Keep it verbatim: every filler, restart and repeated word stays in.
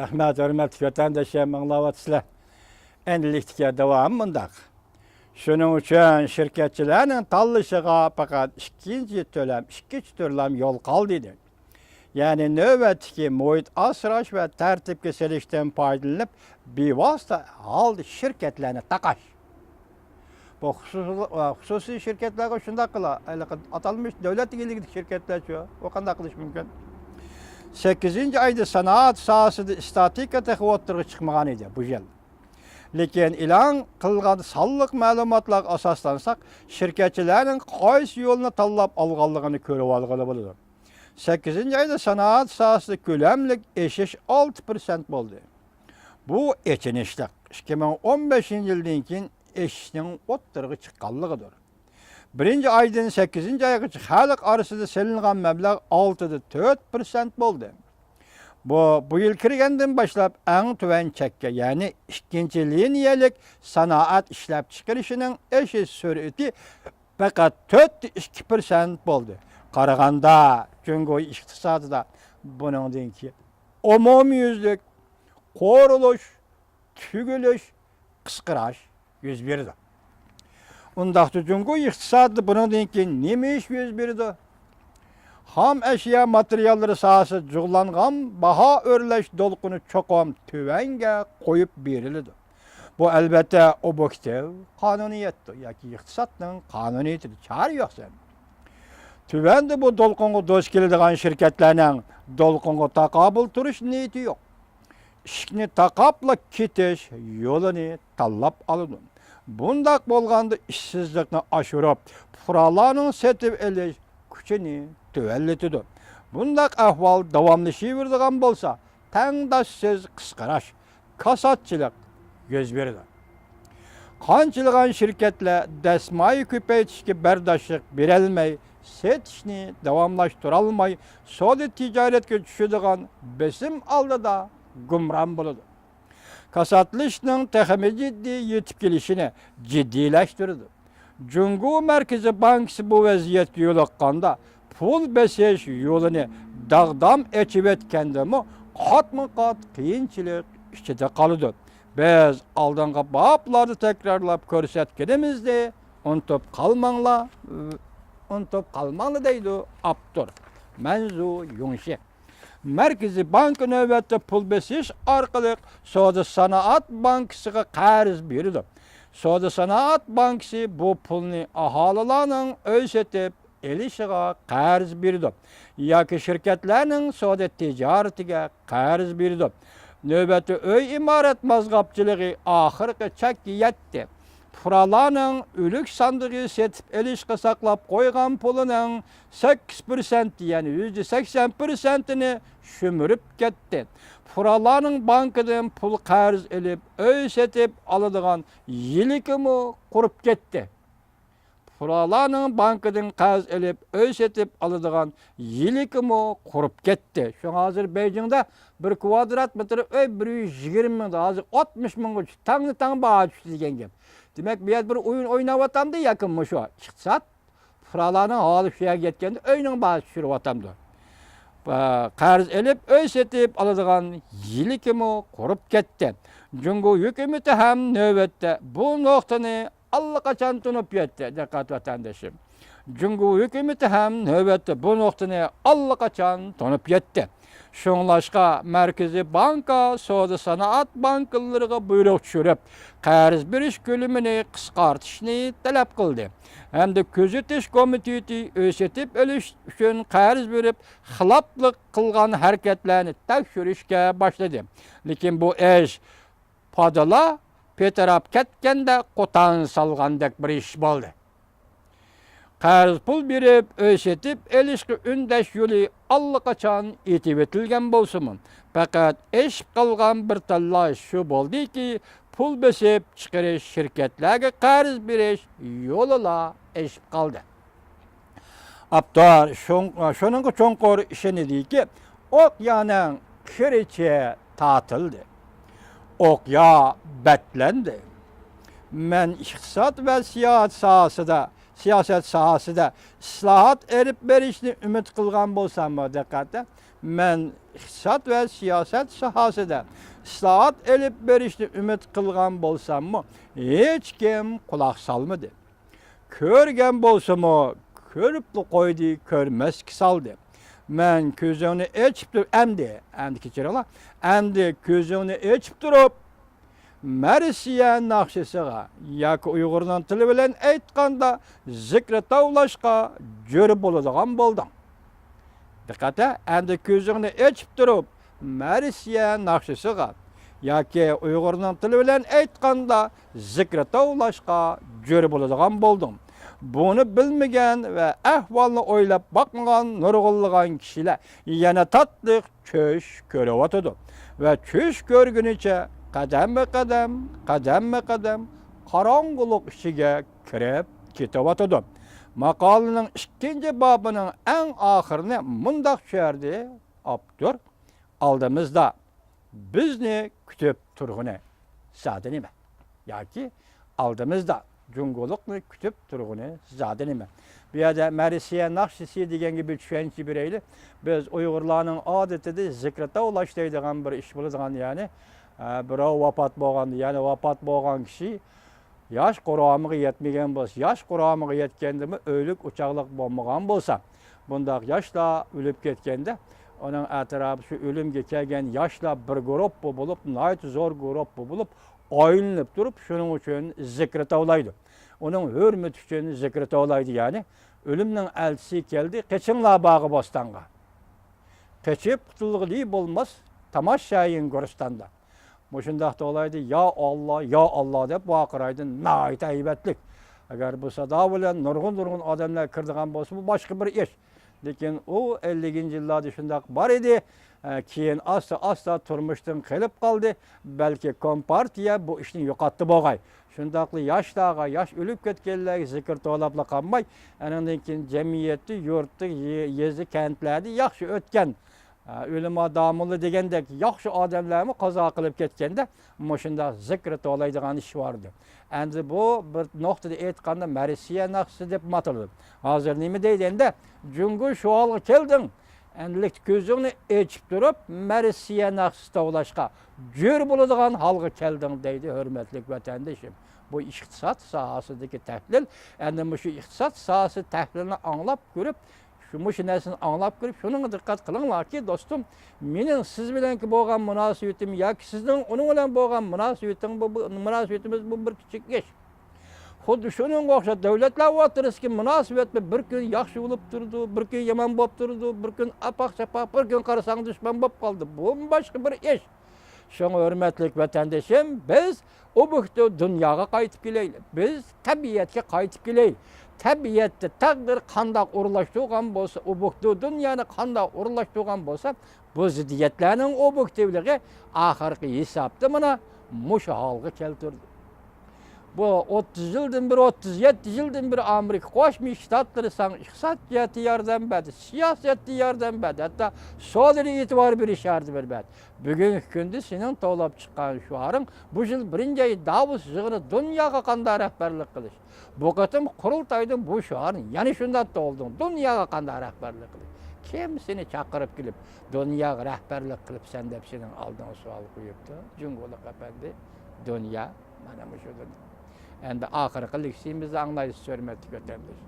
رەھمەت، ھۆرمەتلىك ۋەتەنداشلار، ئاڭلاۋاتىسىلەر. ئەمدىلىكتىكى داۋامى مۇنداق. شۇنىڭ ئۈچۈن شىركەتچىلەرنىڭ تاللىشىغا پەقەت ئىككىنچى تۈرلەم، ئىككىنچى تۈرلەم يول قالدى، دېدى. يەنى نۆۋەتتىكى مۇھىت ئاسراش ۋە تەرتىپكە سېلىشتىن پايدىلىنىپ، بىۋاسىتە ھالدا شىركەتلەرنى تاقاش. بۇ خۇسۇسىي، خۇسۇسىي شىركەتلەرگە شۇنداق قىلا، ھېلىقى ئاتالمىش دۆلەت ئىگىلىكىدىكى شىركەتلەرچۇ؟ ئۇ قانداق قىلىش مۇمكىن؟ سەككىزىنچى ئايدا سانائەت ساھەسىدە ئىستاتىستىكا تېخى ئوتتۇرىغا چىقمىغان ئىدى بۇ يىل. لېكىن ئېلان قىلغان سانلىق مەلۇماتلارغا ئاساسلانساق، شىركەتچىلەرنىڭ قايسى يولنى تاللاپ ئالغانلىقىنى كۆرۈۋالغىلى بولىدۇ. سەككىزىنچى ئايدا سانائەت ساھەسىدە كۆلەملىك ئېشىش ئالتە پىرسەنت بولدى. بۇ ئېچىنىشلىق. ئىككى مىڭ ئون بەشىنچى يىلدىن كېيىن ئېشىشنىڭ ئوتتۇرىغا چىققانلىقىدۇر. بىرىنچى ئايدىن سەككىزىنچى ئايغىچە خەلق ئارىسىدا سېلىنغان مەبلەغ ئالتىدە تۆت پىرسەنت بولدى. بۇ، بۇ يىل كىرگەندىن باشلاپ ئەڭ تۆۋەن چەككە، يەنى ئىككىنچى لىنىيەلىك سانائەت ئىشلەپچىقىرىشىنىڭ ئېشىش سۈرئىتى پەقەت تۆتتە ئىككى پىرسەنت بولدى. قارىغاندا، جۇڭگو ئىقتىسادىدا بۇنىڭدىن كېيىن ئومۇميۈزلۈك قورۇلۇش، تۈگىلىش، قىسقىراش يۈز بېرىدۇ. ئۇنداقتا جۇڭگو ئىقتىسادىدا بۇنىڭدىن كېيىن نېمە ئىش يۈز بېرىدۇ؟ خام ئەشيا ماتېرىياللىرى ساھەسىدە جۇغلانغان باھا ئۆرلەش دولقۇنى چوقۇم تۆۋەنگە قويۇپ بېرىلىدۇ. بۇ، ئەلۋەتتە، ئوبيېكتىپ قانۇنىيەتتۇر ياكى ئىقتىسادنىڭ قانۇنىيىتىدە چارە يوق سەن. تۆۋەندە بۇ دولقۇنغا دۇچ كېلىدىغان شىركەتلەرنىڭ دولقۇنغا تاقابىل تۇرۇش نىيىتى يوق. ئىشىكنى تاقاپلا كېتىش يولىنى تاللاپ ئالىدۇ. بۇنداق بولغاندا ئىشسىزلىقنى ئاشۇرۇپ، پۇقرالارنىڭ سېتىپ ئېلىش كۈچىنى تۆۋەنلىتىدۇ. بۇنداق ئەھۋال داۋاملىشىۋېرىدىغان بولسا، تەڭداشسىز قىسقىراش، كاساتچىلىق يۈز بېرىدۇ. قانچىلىغان شىركەتلەر دەسمايە كۆپەيتىشكە بەرداشلىق بېرەلمەي، سېتىشنى داۋاملاشتۇرالماي، سودا تىجارەتكە چۈشىدىغان بېسىم ئالدىدا گۇمران بولىدۇ. كاساتلىشىشنىڭ تېخىمۇ جىددىي يېتىپ كېلىشىنى جىددىيلەشتۈرىدۇ. جۇڭگو مەركىزىي بانكىسى بۇ ۋەزىيەتكە يولۇققاندا، پۇل بېسىش يولىنى داغدام ئېچىۋەتكەندىمۇ، قاتمۇ قات قىيىنچىلىق ئىچىدە قالىدۇ. بىز ئالدىنقى بابلاردا تەكرارلاپ كۆرسەتكىنىمىزنى ئۇنتۇپ قالماڭلار، ئۇنتۇپ قالماڭلار، دەيدۇ ئاپتور مەنزۇ يۇڭشى. مەركىزىي بانكا نۆۋەتتە پۇل بېسىش ئارقىلىق سودا سانائەت بانكىسىغا قەرز بېرىدۇ. سودا سانائەت بانكىسى بۇ پۇلنى ئاھالىلارنىڭ ئۆي سېتىپ ئېلىشىغا قەرز بېرىدۇ ياكى شىركەتلەرنىڭ سودا تىجارىتىگە قەرز بېرىدۇ. نۆۋەتتە ئۆي ئىمارەت مازغاپچىلىقى ئاخىرقى چەككە يەتتى. پۇقرالارنىڭ ئۆلۈك ساندۇقى سېتىپ ئېلىشقا ساقلاپ قويغان پۇلىنىڭ سەككىز پىرسەنت، يەنى يۈزدە سەكسەن پىرسەنتىنى شۈمۈرۈپ كەتتى. پۇقرالارنىڭ بانكىدىن پۇل قەرز ئېلىپ، ئۆي سېتىپ ئالىدىغان يىلىكىمۇ قۇرۇپ كەتتى. پۇقرالارنىڭ بانكىدىن قەرز ئېلىپ، ئۆي سېتىپ ئالىدىغان يىلىكىمۇ قۇرۇپ كەتتى. شۇڭا ھازىر بېيجىڭدا بىر كۋادرات مېتىر ئۆي بىر يۈز يىگىرمە مىڭدا، ھازىر ئاتمىش مىڭغا چۈشتى. تاڭدىن تاڭ باھا چۈشتى دېگەن گەپ. دېمەك، بۇ يەردە بىر ئويۇن ئويناۋاتامدۇ ياكى مۇشۇ ئىقتىساد؟ پۇقرالارنىڭ ھالى شۇ يەرگە يەتكەندە ئۆينىڭ باھاسى چۈشۈرۈۋاتامدۇ؟ قەرز ئېلىپ ئۆي سېتىپ ئالىدىغان يىلىكىمۇ قۇرۇپ كەتتى. جۇڭگو ھۆكۈمىتى ھەم نۆۋەتتە بۇ نۇقتىنى ئاللىقاچان تونۇپ يەتتى، دىققەت ۋەتەندىشىم. جۇڭگو ھۆكۈمىتى ھەم نۆۋەتتە بۇ نۇقتىنى ئاللىقاچان تونۇپ يەتتى. شۇڭلاشقا، مەركىزىي بانكا سودا سانائەت بانكىلىرىغا بۇيرۇق چۈشۈرۈپ، قەرز بېرىش كۆلىمىنى قىسقارتىشنى تەلەپ قىلدى ھەمدە كۆزىتىش كومىتېتى ئۆي سېتىپ ئېلىش ئۈچۈن قەرز بېرىپ، خىلاپلىق قىلغان ھەرىكەتلەرنى تەكشۈرۈشكە باشلىدى. لېكىن بۇ ئىش پادىلا پىتىراپ كەتكەندە قوتان سالغاندەك بىر ئىش بولدى. قەرز پۇل بېرىپ، ئۆي سېتىپ ئېلىشقا ئۈندەش يولى ئاللىقاچان ئېتىۋېتىلگەن بولسىمۇ، پەقەت ئېشىپ قالغان بىر تاللاش شۇ بولدىكى، پۇل بېسىپ چىقىرىش، شىركەتلەرگە قەرز بېرىش يولىلا ئېشىپ قالدى. ئاپتور شۇڭ-، شۇنىڭغا چوڭقۇر ئىشىنىدىكى، ئوقيانىڭ كىرىچى تارتىلدى. ئوقيا بەتلەندى. مەن ئىقتىساد ۋە سىياسەت ساھەسىدە، سىياسەت ساھەسىدە ئىسلاھات ئېلىپ بېرىشنى ئۈمىد قىلغان بولساممۇ، دىققەت، مەن ئىقتىساد ۋە سىياسەت ساھەسىدە ئىسلاھات ئېلىپ بېرىشنى ئۈمىد قىلغان بولساممۇ، ھېچكىم قۇلاق سالمىدى. كۆرگەن بولسىمۇ، كۆرۈپلا قويدى، كۆرمەسكە سالدى. مەن كۆزۈڭنى ئېچىپ تۇر-، ئەمدى، ئەمدى كېچىرىڭلار، ئەمدى كۆزۈڭنى ئېچىپ تۇرۇپ، مەرسىيە ناخشىسىغا ياكى ئۇيغۇرنىڭ تىلى بىلەن ئېيتقاندا زىكرى توۋلاشقا جۆر بولىدىغان بولدۇڭ. دىققەت، ھە، ئەمدى كۆزۈڭنى ئېچىپ تۇرۇپ، مەرسىيە ناخشىسىغا ياكى ئۇيغۇرنىڭ تىلى بىلەن ئېيتقاندا زىكرى توۋلاشقا جۆر بولىدىغان بولدۇڭ. بۇنى بىلمىگەن ۋە ئەھۋالنى ئويلاپ باقمىغان نۇرغۇنلىغان كىشىلەر يەنە تاتلىق چۈش كۆرۈۋاتىدۇ ۋە چۈش كۆرگىنىچە قەدەممۇ قەدەم، قەدەممۇ قەدەم قاراڭغۇلۇق ئىچىگە كىرىپ كېتىۋاتىدۇ. ماقالىنىڭ ئىككىنچى بابىنىڭ ئەڭ ئاخىرىنى مۇنداق چۈشەردى ئاپتور: ئالدىمىزدا بىزنى كۈتۈپ تۇرغىنى زادى نېمە؟ ياكى ئالدىمىزدا جۇڭگولۇقنى كۈتۈپ تۇرغىنى زادى نېمە؟ بۇ يەردە مەرسىيە ناخشىسى دېگەنگە بىر چۈشەنچە بېرەيلى. بىز ئۇيغۇرلارنىڭ ئادىتىدە زىكرى توۋلاش دەيدىغان بىر ئىش بولىدىغان، يەنى، ئە، بىراۋ ۋاپات بولغاندا، يەنى ۋاپات بولغان كىشى ياش قۇرامىغا يەتمىگەن بولسا، ياش قۇرامىغا يەتكەندىمۇ ئۆلۈك ئوچاقلىق بولمىغان بولسا، بۇنداق ياشلار ئۆلۈپ كەتكەندە، ئۇنىڭ ئەتراپى شۇ ئۆلۈمگە كەلگەن ياشلار بىر گۇرۇپپا بولۇپ، ناھايىتى زور گۇرۇپپا بولۇپ، ئايلىنىپ تۇرۇپ، شۇنىڭ ئۈچۈن زىكرى توۋلايدۇ. ئۇنىڭ ھۆرمىتى ئۈچۈن زىكرى توۋلايدۇ، يەنى، ئۆلۈمنىڭ ئەلچىسى كەلدى، قېچىڭلار باغۇ بوستانغا. قېچىپ قۇتۇلغىلى بولماس، تاماشايىن گۆرىستاندا. مۇشۇنداق توۋلايدۇ، يا ئاللا، يا ئاللا دەپ ۋارقىرايدۇ، ناھايىتى ھەيۋەتلىك. ئەگەر بۇ سادا بىلەن نۇرغۇن-نۇرغۇن ئادەملەر كىرىدىغان بولسا، بۇ باشقا بىر ئىش. لېكىن ئۇ ئەللىكىنچى يىللاردا شۇنداق بار ئىدى. ئە، كېيىن ئاستا-ئاستا تۇرمۇشتىن قېلىپ قالدى. بەلكى كومپارتىيە بۇ ئىشنى يوقاتتى بولغاي. شۇنداقلا ياشلارغا، ياش ئۆلۈپ كەتكەنلەرگە زىكىر توۋلاپلا قالماي، ئانىڭدىن كېيىن جەمئىيەتتە، يۇرتتا، يې-، يېزا، كەنتلەردە ياخشى ئۆتكەن، ئە، ئۆلىما داموللا دېگەندەك ياخشى ئادەملەرمۇ قازا قىلىپ كەتكەندە، مۇشۇنداق زىكرى توۋلايدىغان ئىش بار ئىدى. ئەمدى بۇ بىر نۇقتىدا ئېيتقاندا مەرسىيە ناخشىسى دەپ ئاتىلىدۇ. ھازىر نېمە دەيدۇ ئەمدى؟ جۇڭگو شۇ ھالغا كەلدىڭ. ئەمدىلىكتە كۆزۈڭنى ئېچىپ تۇرۇپ، مەرسىيە ناخشىسى توۋلاشقا جۆر بولىدىغان ھالغا كەلدىڭ دەيدۇ، ھۆرمەتلىك ۋەتەندىشىم. بۇ ئىقتىساد ساھەسىدىكى تەھلىل. ئەمدى مۇشۇ ئىقتىساد ساھەسى تەھلىلىنى ئاڭلاپ كۆرۈپ، شۇ، مۇشۇ نەرسىنى ئاڭلاپ كۆرۈپ، شۇنىڭغا دىققەت قىلىڭلاركى، دوستۇم، مېنىڭ سىز بىلەنكى بولغان مۇناسىۋىتىم ياكى سىزنىڭ ئۇنىڭ بىلەن بولغان مۇناسىۋىتىڭ، بۇ، بۇ مۇناسىۋىتىمىز بۇ بىر كىچىك ئىش. خۇددى شۇنىڭغا ئوخشاش دۆلەتلەر ئوتتۇرىسىدىكى مۇناسىۋەتمۇ بىر كۈن ياخشى بولۇپ تۇرىدۇ، بىر كۈن يامان بولۇپ تۇرىدۇ، بىر كۈن ئاپئاق-چاپئاق، بىر كۈن قارىساڭ دۈشمەن بولۇپ قالىدۇ. بۇمۇ باشقا بىر ئىش. شۇڭا ھۆرمەتلىك ۋەتەندىشىم، بىز ئوبيېكتىپ دۇنياغا قايتىپ كېلەيلى. بىز تەبىئەتكە قايتىپ كېلەيلى. تەبىئەتتە تەقدىر قانداق ئورۇنلاشتۇرغان بولسا، ئوبيېكتىپ دۇنيانى قانداق ئورۇنلاشتۇرغان بولسا، بۇ زىددىيەتلەرنىڭ ئوبيېكتىپلىقى ئاخىرقى ھېسابتا مانا مۇشۇ ھالغا كەلتۈردى. بۇ ئوتتۇز يىلدىن بېرى، ئوتتۇز يەتتە يىلدىن بېرى ئامېرىكا قوشما شتاتلىرى ساڭا ئىقتىسادىي جەھەتتە ياردەم بەردى، سىياسەتتە ياردەم بەردى، ھەتتا سودىدا ئېتىبار بېرىش ياردىمى بەردى. بۈگۈنكى كۈندە سېنىڭ توۋلاپ چىققان شوئارىڭ، بۇ يىل بىرىنچى ئاي داۋوس يىغىنى دۇنياغا قانداق رەھبەرلىك قىلىش. بۇ قېتىم قۇرۇلتايدىن بۇ شوئارنى يەنە شۇنداق توۋلىدىڭ، دۇنياغا قانداق رەھبەرلىك قىلىش. كىم سېنى چاقىرىپ كېلىپ، دۇنياغا رەھبەرلىك قىلىپسەن دەپ سېنىڭ ئالدىڭغا سوئال قويۇپتۇ؟ جۇڭگولۇق ئەپەندى، دۇنيا مانا مۇشۇ دۇنيا. ئەمدى ئاخىرقى لېكسىيىمىزدا ئاڭلايسىز، ھۆرمەتلىك ۋەتەنداش.